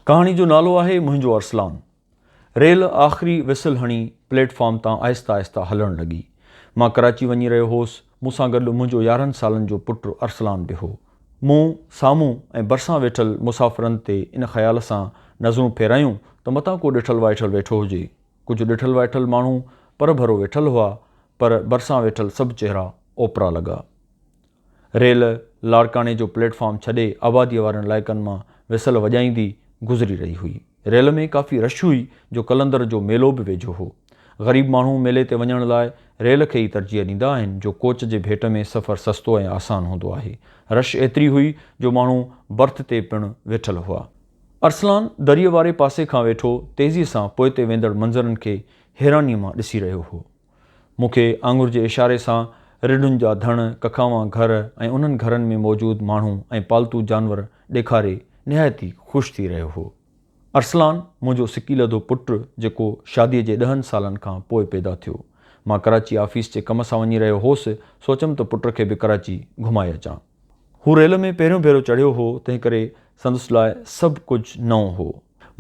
ڪهاڻي جو نالو آهي منهنجو ارسلان. ريل آخري وسل هڻي پليٽ فارم تان آهستي آهستي هلڻ لڳي. مان ڪراچي وڃي رهيو هوس، مون سان گڏ منهنجو 11 سالن جو پٽ ارسلان به هو. مون سامهون ۽ ڀرسان ويٺل مسافرن تي ان خيال سان نظرون ڦيرايون ته متان ڪو ڏٺل وائٺل ويٺو هجي. ڪجهه ڏٺل وائٺل ماڻهو پرڀرو ويٺل هئا، پر ڀرسان ويٺل سڀ چهرا اوپرا لڳا. ريل لاڙڪاڻي جو پليٽ فارم ڇڏي آباديء وارن علائقن مان وسل وڄائيندي گذري رهي هئي. ريل ۾ ڪافي رش هئي جو قلندر جو ميلو به ويجهو هو. غريب ماڻهو ميلي تي وڃڻ لاء ريل کي ئي ترجيح ڏيندا آهن جو ڪوچ جي ڀيٽ ۾ سفر سستو ۽ آسان هوندو آهي. رش ايتري هئي جو ماڻهو برٿ تي پڻ ويٺل هئا. ارسلان دريء واري پاسي کان ويٺو تيزيء سان پوئتي ويندڙ منظرن کي حيرانيء مان ڏسي رهيو هو. مون کي آڱر جي اشاري سان رڍن جا ڌڻ، ڪکاوان گهر ۽ انهن گهرن ۾ موجود ماڻهو ۽ پالتو جانور ڏيکاري نهايت ئي خوش ٿي رهيو هو. ارسلان منهنجو سڪيلڌو پٽ جيڪو شاديء جي ڏهن سالن کان پوء پيدا ٿيو. مان ڪراچي آفيس جي ڪم سان وڃي رهيو هوس، سوچيم ته پٽ کي به ڪراچي گهمائي اچان. هو ريل ۾ پهريون ڀيرو چڙهيو هو، تنهنڪري سندس لاء سڀ ڪجهه نئون هو.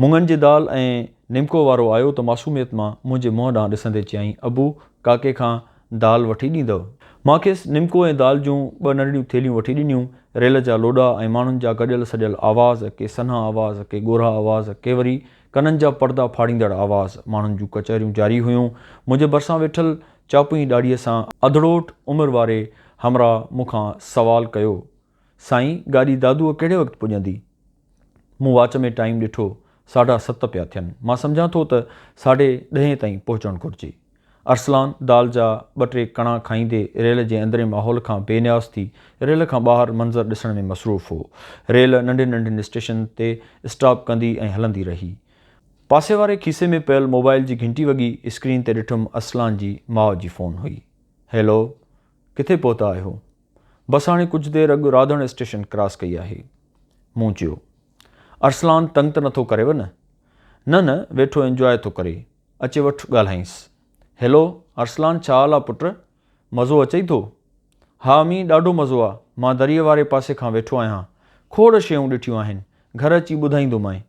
مڱن جي دال ۽ نمڪو وارو آيو ته معصوميت مان منهنجي منهن ڏانهن ڏسندي چيائين، ابو، ڪاڪي کان دال وٺي ڏيندؤ؟ مان کيس نمڪو ۽ دال جون ٻه ننڍڙيون ٿيلهيون وٺي ڏنيون. ريل جا لوڏا ۽ ماڻهن جا گڏيل سڏيل آواز، ڪي سنها آواز، ڪي ڳورها آواز، ڪي وري ڪنن جا پردا ڦاڙيندڙ آواز، ماڻهن جون ڪچهريون جاري هيون. منهنجي ڀرسان ويٺل چاپهين ڏاڙهيء سان اڌڙوٽ عمر واري همراهه مون کان سوال ڪيو، سائين، گاڏي دادوء ڪهڙي وقت پڄندي؟ مون واچ ۾ ٽائيم ڏٺو، ساڍا ست پيا ٿين. مان سمجهان ٿو ته ساڍي ڏهين تائين پهچڻ گهرجي. ارسلان دال جا ٻه ٽي ڪڻا کائيندي ريل جي اندرين ماحول کان بي نياز ٿي ريل کان ٻاهر منظر ڏسڻ ۾ مصروف هو. ريل ننڍين ننڍين اسٽيشن تي اسٽاپ ڪندي ۽ هلندي رهي. پاسي واري کيسي ۾ پيل موبائل جي گهنٽي وڳي، اسڪرين تي ڏٺم ارسلان جي ماء جي فون هئي. هيلو! ڪٿي پهتا آهيو؟ بس هاڻي ڪجهه دير اڳ راڌڻ اسٽيشن ڪراس ڪئي آهي. مون چيو. ارسلان تنگ ته نٿو ڪريو نه؟ نه نه ويٺو انجواء ٿو ڪري. اچي وٺ ڳالهائينس. هيلو ارسلان ڇا حال آ پٽ؟ مزو اچئي ٿو؟ ها امي ڏاڍو مزو آ. مان دريء واري پاسي کان ويٺو آهيان. کوڙ شيون ڏٺيون آهن. گهر اچي ٻڌائيندومانء.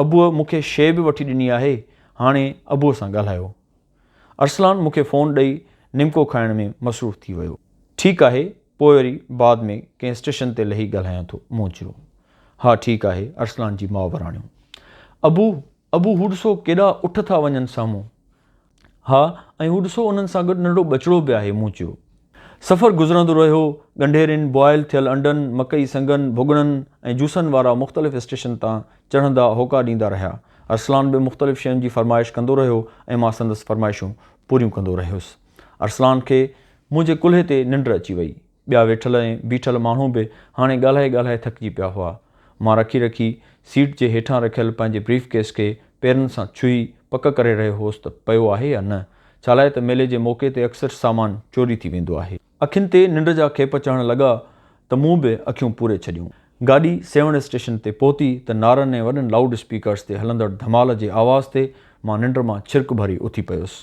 ابوء مون کي شيء به وٺي ڏني آهي. هاڻي ابوء سان ڳالهايو. ارسلان مون کي فون ڏئي نمڪو کائڻ ۾ مصروف ٿي ويو. ٺيڪ آهي، پوء وري بعد ۾ ڪنهن اسٽيشن تي لهي ڳالهايان ٿو. مون چيو. ها ٺيڪ آهي، ارسلان جي ماء وراڻيو. ابو، ابو هو ڏسو ڪيڏا اٺ ٿا وڃن سامهون. ها ۽ هو ڏسو انهن سان گڏ ننڍڙو ٻچڙو به آهي، مون چيو. سفر گذرندو رهيو. ڳنڍيرين، بوائل ٿيل انڊن، مڪئي سنگن، ڀڳڙن ۽ جوسن وارا مختلف اسٽيشن تان چڙهندا هوڪا ڏيندا رهيا. ارسلان به مختلف شين جي فرمائش ڪندو رهيو ۽ مان سندس فرمائشون پوريون ڪندو رهيس. ارسلان کي منهنجي ڪلهي تي ننڊ اچي وئي. ٻيا ويٺل ۽ بيٺل ماڻهو به هاڻي ڳالهائي ڳالهائي ٿڪجي پيا هئا. مان رکي رکي سيٽ جي هيٺان رکيل پنهنجي بريف ڪيس کي پيرن سان ڇهي پڪ ڪري رهيو هوس ته پيو آهي يا نه، ڇالاء ته ميلي جي موقعي تي اڪثر سامان چوري ٿي ويندو آهي. اکين تي ننڊ جا کيپ چڙهڻ لڳا ته مون به اکيون پوري ڇڏيون. گاڏي سيوهڻ اسٽيشن تي پهتي ته نعرن ۽ وڏن لائوڊ اسپيڪرز تي هلندڙ ڌمال جي آواز تي مان ننڊ مان ڇرڪ ڀري اٿي پيس.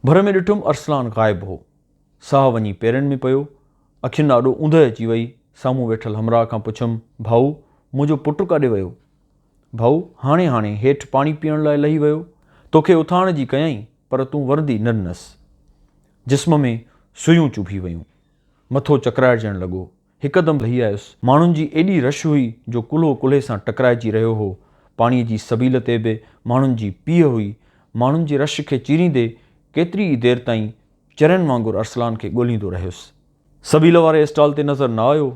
ڀر ۾ ڏٺم ارسلان غائب هو. ساهه وڃي پيرن ۾ پيو. اکين آڏو اوندهه اچي وئي. سامهون ويٺل همراهه کان پڇيم، ڀائو، منهنجو پٽ ڪاڏي ويو؟ ڀائو، هاڻي هاڻي هيٺ پاڻي پيئڻ لاء لهي ويو. توکي اٿارڻ جي ڪيائين، پر تون ورندي نه ڏنس. جسم ۾ سوئيون چڀي ويون. مٿو چڪرائجڻ لڳو. هڪدم لهي آيس. ماڻهن جي ايڏي رش هئي جو ڪلهو ڪلهي سان ٽڪرائجي رهيو هو. پاڻيء جي سبيل تي به ماڻهن جي پيهه هئي. ماڻهن جي رش کي چيريندي ڪيتري ئي دير تائين چرين وانگر ارسلان کي ڳولهيندو رهيس. سبيل واري اسٽال تي نظر نه آيو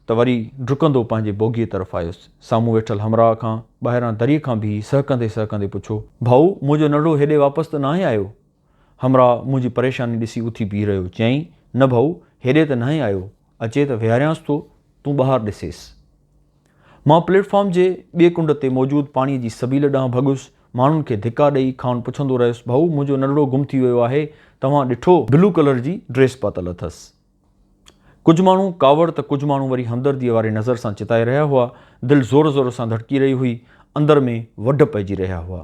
ته وري ڊڪندو پنهنجي بوگيء طرف آيس. سامهون ويٺل همراهه کان ٻاهران دريء کان بيهي سهڪندي سهڪندي پڇيو، ڀائو، منهنجو ننڍڙو هيڏي واپس ته ناهي آيو؟ همراهه منهنجي پريشاني ڏسي اٿي بيهي رهيو. چيائين، نه ڀائو، هيڏي ته ناهي آيو. اچي ته ويهاريانس ٿو، تون ٻاهر ڏسيس. مان پليٽ فارم جي ٻئي ڪنڊ تي موجود پاڻيء جي سبيل ڏانهن ڀڳس. ماڻهن کي ڌڪا ڏئي کانئن پڇندو رهيس، ڀائو، منهنجو ننڍڙو گم ٿي ويو آهي، توهان ڏٺو؟ بلو ڪلر جي ڊريس پاتل اٿس. ڪجهه ماڻهو ڪاوڙ ته ڪجهه ماڻهو وري همدرديء واري نظر سان چتائي رهيا هئا. دل زور زور سان ڌڙڪي رهي هئي. اندر ۾ وڍ پئجي رهيا هئا.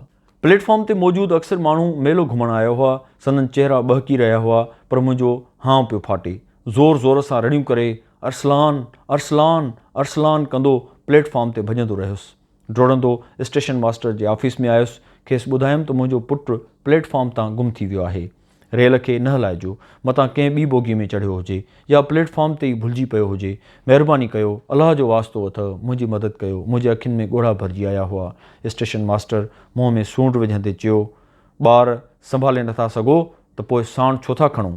پليٽ فارم تي موجود اڪثر ماڻهو ميلو گهمڻ آيا هئا. سندن چهرا ٻهڪي رهيا هئا، پر منهنجو هانء پيو ڦاٽي. زور زور سان رڙيون ڪري ارسلان! ارسلان! ارسلان! ڪندو پليٽ فارم تي ڀڄندو رهيس. ڊوڙندو اسٽيشن ماسٽر جي آفيس ۾ آيس. کيس ٻڌايم ته منهنجو پٽ پليٽ فارم تان گم ٿي ويو آهي. ريل کي نه هلائجو، متان ڪنهن ٻي بوگي ۾ چڙهيو هجي يا پليٽ فارم تي ئي ڀلجي پيو هجي. مهرباني ڪيو، الله جو واسطو اٿئو، منهنجي مدد ڪيو. منهنجي اکين ۾ ڳوڙها ڀرجي آيا هئا. اسٽيشن ماسٽر منهن ۾ سونڊ وجهندي چيو، ٻار سنڀالي نٿا سگهو ته پوء ساڻ ڇو ٿا کڻو؟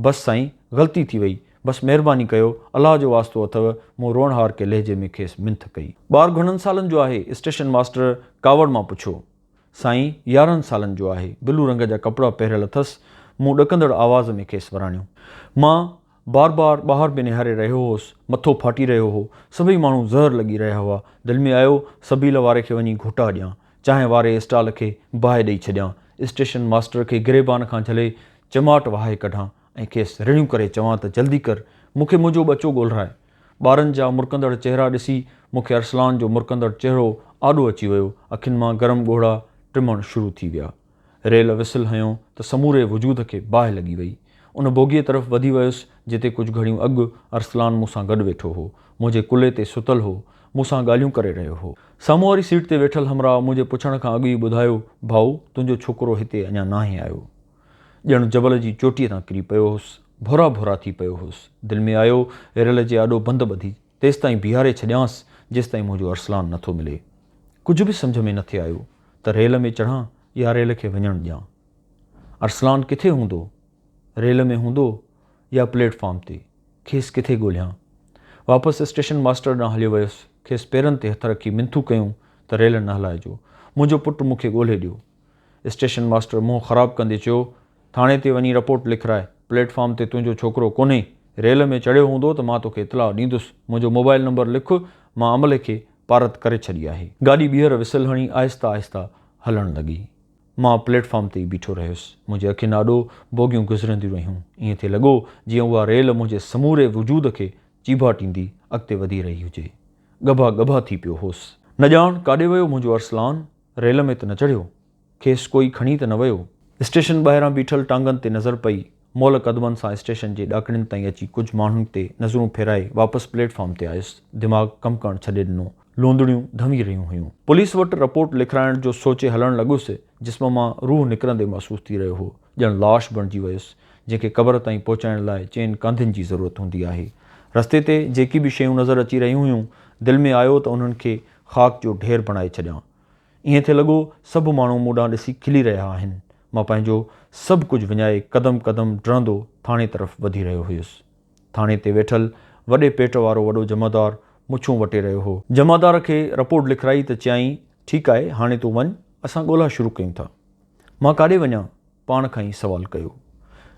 بس سائين، غلطي ٿي وئي. بس مهرباني ڪيو، الله جو واسطو اٿئو. مون روئڻهارڪي لهجي ۾ کيس منٿ ڪئي. ٻار گهڻن سالن جو آهي؟ اسٽيشن ماسٽر ڪاوڙ مان پڇيو. سائين، 11 سالن جو آهي. بلو رنگ جا ڪپڙا پهريل اٿس. مون ڏڪندڙ آواز ۾ کيس وراڻيو. مان بار بار ٻاهر به نهاري رهيو هوس. مٿو ڦاٽي رهيو هو. سڀئي ماڻهو زهر لڳي رهيا هئا. دل ۾ آيو، سبيل واري کي وڃي گهوٽا ڏيان. چانهه واري اسٽال کي باهه ڏئي ڇڏيان. اسٽيشن ماسٽر کي گريبان کان جهلي چماٽ وهائي ڪڍان ۽ کيس رڙيون ڪري چوان ته جلدي ڪر، مون کي منهنجو ٻچو ڳولهراء. ٻارن جا مرڪندڙ چهرا ڏسي مون کي ارسلان جو مرڪندڙ چهرو آڏو اچي ويو. اکين مان گرم ڳوڙها ٽمڻ شروع ٿي ويا. ريل وسل هنيو ته سموري وجود کي باهه لڳي وئي. ان بوگيء طرف وڌي ويس جتي ڪجهه گهڙيون اڳ ارسلان مون سان گڏ ويٺو هو. منهنجي ڪلهي تي ستل هو. مون سان ڳالهيون ڪري رهيو هو. سامهون واري سيٽ تي ويٺل همراهه منهنجي پڇڻ کان اڳ ئي ٻڌايو، ڀائو، تنهنجو ڇوڪرو هتي اڃا ناهي آيو. ڄڻ جبل جي چوٽيء تان ڪري پيو هوس. ڀورا ڀورا ٿي پيو هوس. دل ۾ آيو، ريل جي آڏو بند ٻڌي تيستائين بيهاري ڇڏيانس، جيستائين منهنجو ارسلان نٿو ملي. ڪجهه به سمجهه ۾ نٿي آيو ته ريل ۾ چڙهان يا ريل کي وڃڻ ڏيان. ارسلان ڪٿي هوندو؟ ريل ۾ هوندو يا پليٽ فارم تي؟ کيس ڪٿي ڳولهيان؟ واپس اسٽيشن ماسٽر ڏانهن هليو ويس. کيس پيرن تي هٿ رکي منٿون ڪيون ته ريل نه هلائجو. منهنجو پٽ مون کي ڳولهي ڏيو. اسٽيشن ماسٽر منهن خراب ڪندي چيو، ٿاڻي تي وڃي رپورٽ لکراء، پليٽ فارم تي تنهنجو ڇوڪرو ڪونهي، ريل ۾ چڙهيو هوندو ته مان توکي اطلاع ڏيندس، منهنجو موبائل نمبر لک، مان عملي کي پارت ڪري ڇڏي آهي. گاڏي ٻيهر وسل هڻي آهستي آهستي هلڻ لڳي. مان پليٽ فارم تي ئي بيٺو رهيس. منهنجي اکين آڏو بوگيون گذرنديون رهيون. ائين ٿي لڳو جيئن اها ريل منهنجي سموري وجود کي چيڀاٽيندي اڳتي وڌي رهي هجي. ڳڀا ڳڀا ٿي پيو هوس. نه ڄاڻ ڪاڏي ويو منهنجو ارسلان؟ ريل ۾ ته نه چڙهيو؟ کيس ڪوئي کڻي ته نه ويو؟ اسٽيشن ٻاهران بيٺل ٽانگن تي نظر پئي. مئل قدمن سان اسٽيشن جي ڏاڪڻين تائين اچي ڪجهه ماڻهن تي نظرون ڦيرائي واپس پليٽ فارم تي آيس. دماغ ڪم ڪرڻ ڇڏي ڏنو. لوندڙيون ڌنوي رهيون هيون. پوليس وٽ رپورٽ لکرائڻ جو سوچي هلڻ لڳس. جسم مان روح نڪرندي محسوس ٿي رهيو هو. ڄڻ لاش بڻجي ويس، جنهن کي قبر تائين پهچائڻ لاء چئن ڪانڌين جي ضرورت هوندي آهي. رستي تي جيڪي به شيون نظر اچي رهيون هيون، دل ۾ آيو ته انهن کي خاڪ جو ڍير بڻائي ڇڏيان. ائين ٿي لڳو سڀ ماڻهو مون ڏانهن ڏسي کلي رهيا آهن. مان پنهنجو سڀ ڪجهه وڃائي قدم قدم ڊهندو ٿاڻي طرف وڌي رهيو هيس. ٿاڻي تي ويٺل وڏي پيٽ وارو وڏو جمعدار مڇون وٽي رهيو هو. جمعدار کي رپورٽ لکرائي ته چيائين، ٺيڪ آهي، هاڻي تون وڃ، اسان ڳولا شروع ڪيون ٿا. مان ڪاڏي وڃان؟ پاڻ کان ئي سوال ڪيو.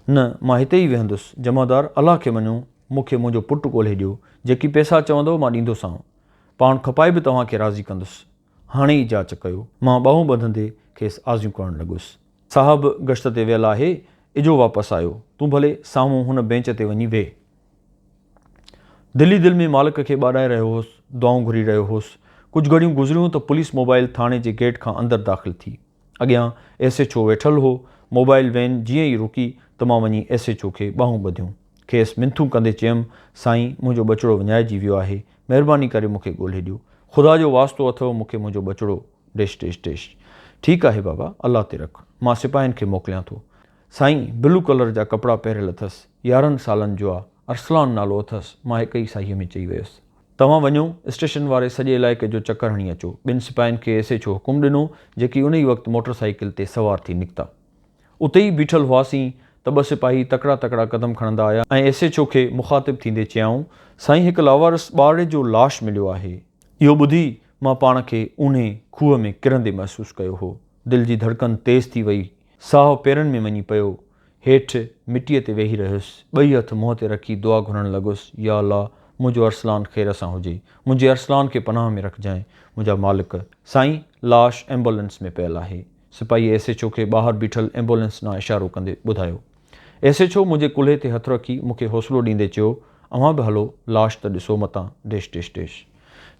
نه، مان هتي ئي ويهندس. جمعدار، الله کي مڃو، مون کي منهنجو پٽ ڳولهي ڏيو. جيڪي پئسا چوندؤ مان ڏيندوسانء. پاڻ کپائي به توهان کي راضي ڪندس. هاڻي ئي جاچ ڪيو. مان ٻانهون ٻڌندي کيس آزيون ڪرڻ لڳس. صاحب گشت تي ويل آهي، اجهو واپس آيو. تون ڀلي سامهون هن بينچ تي وڃي ويهه. دل ئي دل ۾ مالڪ کي ٻاڏائي رهيو هوس، دعائون گهري رهيو هوس. ڪجهه گهڙيون گذريون ته پوليس موبائل ٿاڻي جي گيٽ کان اندر داخل ٿي. اڳيان ايس ايڇ او ويٺل هو. موبائل وين جيئن ئي رڪي ته مان وڃي ايس ايڇ او کي ٻانهون ٻڌيون. کيس منٿون ڪندي چيم، سائين منهنجو ٻچڙو وڃائجي ويو آهي، مهرباني ڪري مون کي ڳولهي ڏيو. خدا جو واسطو اٿئو مون کي منهنجو ٻچڙو ڊيش ڊيش ڊيش. ٺيڪ آهي بابا، الله تي رک. مان سپاهين کي موڪليان ٿو. سائين بلو ڪلر جا ڪپڙا پهريل اٿس، 11 سالن جو آ، ارسلان نالو اٿس، مان هڪ ئي ساهيء ۾ چئي ويس. توهان وڃو، اسٽيشن واري سڄي علائقي جو چڪر هڻي اچو. ٻن سپاهين کي ايس ايڇ او حڪم ڏنو، جيڪي ان ئي وقت موٽر سائيڪل تي سوار ٿي نڪتا. اتي ئي بيٺل هئاسين ته ٻه سپاهي تڪڙا تڪڙا قدم کڻندا آيا ۽ ايس ايڇ او کي مخاطب ٿيندي چيائون، سائين هڪ لاوارث ٻارڙي جو لاش مليو آهي. اهو ٻڌي مان پاڻ کي اونهي کوهه ۾ ڪرندي محسوس ڪيو هو. دل جي ڌڙڪن تيز ٿي وئي. ساهه پيرن ۾ وڃي پيو. هيٺ مٽيء تي ويهي رهيس. ٻئي هٿ منهن تي رکي دعا گهرڻ لڳس، يا الله! منهنجو ارسلان خير سان هجي. منهنجي ارسلان کي پناهه ۾ رکجانء، منهنجا مالڪ. سائين، لاش ايمبولينس ۾ پيل آهي. سپاهيء ايس ايڇ او کي ٻاهر بيٺل ايمبولينس ڏانهن اشارو ڪندي ٻڌايو. ايس ايڇ او منهنجي ڪلهي تي هٿ رکي مون کي حوصلو ڏيندي چيو، اوهان به هلو، لاش ته ڏسو متان ڊيش ڊيش ڊيش.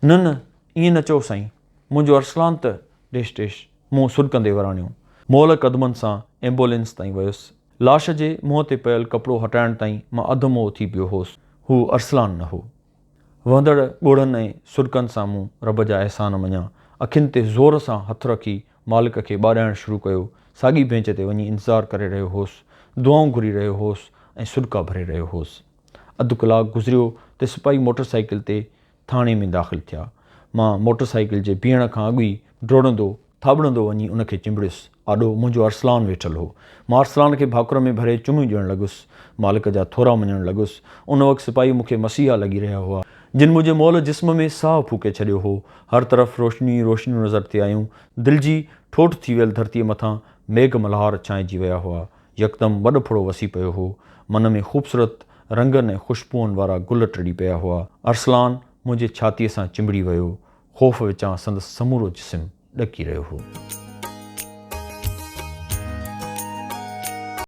نه نه، ائين نه چئو سائين. منهنجو ارسلان ته ڊيش ڊيش. مون سڏڪندي وراڻيو. مئل قدمن سان ايمبولينس تائين ويس. لاش جي منهن تي پيل ڪپڙو هٽائڻ تائين مان اڌ مئو ٿي پيو هوس. هو ارسلان نه هو. وهندڙ ڳوڙهن ۽ سڏڪن سان مون رب جا احسان مڃيا. اکين تي زور سان هٿ رکي مالڪ کي ٻاڏائڻ شروع ڪيو. ساڳي بينچ تي وڃي انتظار ڪري رهيو هوس. دعائون گهري رهيو هوس ۽ سڏڪا ڀري رهيو هوس. اڌ ڪلاڪ گذريو ته سپاهي موٽر سائيڪل تي ٿاڻي ۾ داخل ٿيا. مان موٽر سائيڪل جي بيهڻ کان اڳ ئي ڊوڙندو ٿاٻڙندو وڃي ان کي چنبڙيس. آڏو منهنجو ارسلان ويٺل هو. مان ارسلان کي ڀاڪر ۾ ڀري چميون ڏيڻ لڳس. مالڪ جا ٿورا مڃڻ لڳس. ان وقت سپاهي مون کي مسيحا لڳي رهيا هئا. جن منهنجي مئل جسم ۾ ساهه ڦوڪي ڇڏيو هو. هر طرف روشنيون ئي روشنيون نظر ٿي آيون. دل جي ٺوٺ ٿي ويل ڌرتيء مٿان ميگهه ملهار ڇانئجي ويا هئا. يڪدم وڏ ڦڙو وسي پيو هو. من ۾ خوبصورت رنگن ۽ خوشبوئن وارا گل ٽڙي پيا هئا. ارسلان منهنجي ڇاتيء سان چنبڙي ويو. خوف وچان سندس سمورو جسم ڏڪي رهيو هو.